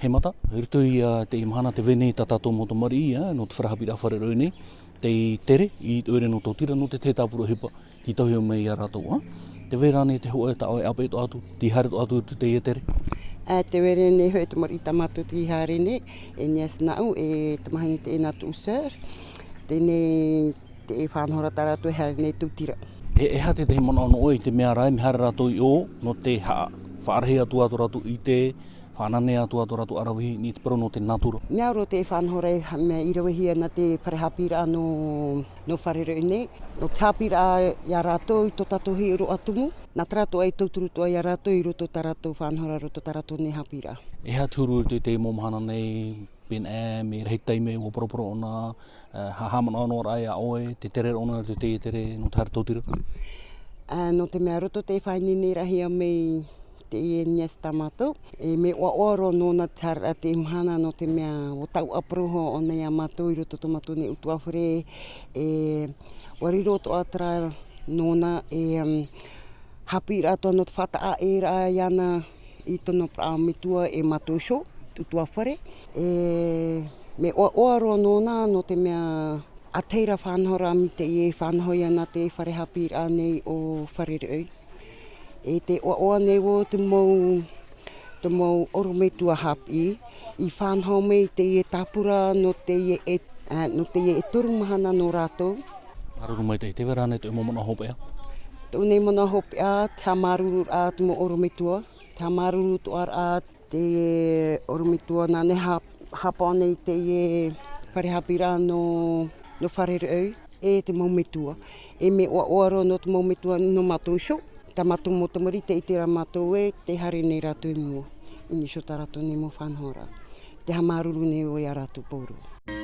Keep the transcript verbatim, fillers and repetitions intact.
He mata, i roto i te mahana tē vai nei tā tātou mau tamariʻi, nō te fare haʻapiʻiraʻa fare roʻi nei, tei tere i te ʻoire nō Tautira, nō te tahi tāpura ʻohipa, tei tauihaʻa mai ia rātou, ā. Tē vai ra ānei te hōʻē tā ʻoe ʻāpeʻe atoʻa atu, tei haere atoʻa atu i te tere? Ā, tē vai ra ānei hōʻē tamariʻi tā mātou tei haere nei, e niece nāʻu, e tamahine teie nā tōʻu sœur, teie nei te faʻanahoraʻa tā rātou e haere nei Tautira. E, e aha te tahi manaʻo nō ʻoe i te mea rā, mea haere rātou i ʻō, nō te haʻa-, faʻarahi atu ā tō rātou ʻite, faʻananea atu ā tō rātou ʻaravihi, nō te parau nō te nātura. Mea roa te faʻanahoraʻa e ha-, mea i ravehia nā te fare haʻapiʻiraʻa nō, nō fare roʻi nei, nō te haʻapiʻiraʻa ia rātou i tō tātou hiʻoraʻa tumu, nā tā rātou e tauturu atoʻa ia rātou i roto tā rātou faʻanahoraʻa, roto tā rātou nei haʻapiʻiraʻa. E aha te huru i te, te mau mahana nei, pēnei, mea rahi taime, ʻua poroporo ʻōna, e, ha-, haʻamanaʻo noa ra ia ʻoe, te tere ʻōna, te, te tere, nō te haere Tautira? Ā, nō te mea roto te faʻaineine rahi mai teie niece tā mātou, e mea ʻoaʻoa roa nōna te haereraʻa i teie mahana, nō te mea ʻua tauʻaparau hoʻi ʻōna ia mātou i roto tō mātou nei ʻutuāfare, e ʻua riro atoʻa terā nōna, e, um, haʻapiʻiraʻa atoʻa nō te faʻataʻa ʻē ra iāna i tōna parau metua e mātou iho, ʻutuāfare. E mea ʻoaʻoa roa nōna, nō te mea ʻa tahi ra faʻanahoraʻa mai teie e faʻanaho ia nā te fare haʻapiʻiraʻa nei ʻo Fare Roʻi. E tē ʻoaʻoa nei vau te mau, te mau ʻorometua haʻapiʻi, i faʻanaho mai i teie tāpura nō teie e, ā, nō teie e toru mahana nō rātou. Māuruuru maitaʻi, tē vai ra ānei tō ʻoe mau manaʻo hopeʻa? Tōʻu nei manaʻo hopeʻa, te haʻamāuruururaʻa te mau ʻorometua, te haʻamāuruuru atoʻa ra te ʻorometua nāna e ha-, haʻapaʻo nei i teie fare haʻapiʻiraʻa nō, nō Fare Roʻi, e te mau metua. E mea ʻoaʻoa roa nō te mau metua nō mātou iho, tā mātou mau tamariʻi tē ʻite ra mātou ē, tē haere nei rātou i mua. I niʻa iho tā rātou nei mau faʻanahoraʻa. Te haʻamāuruuru nei vau ia rātou pauroa.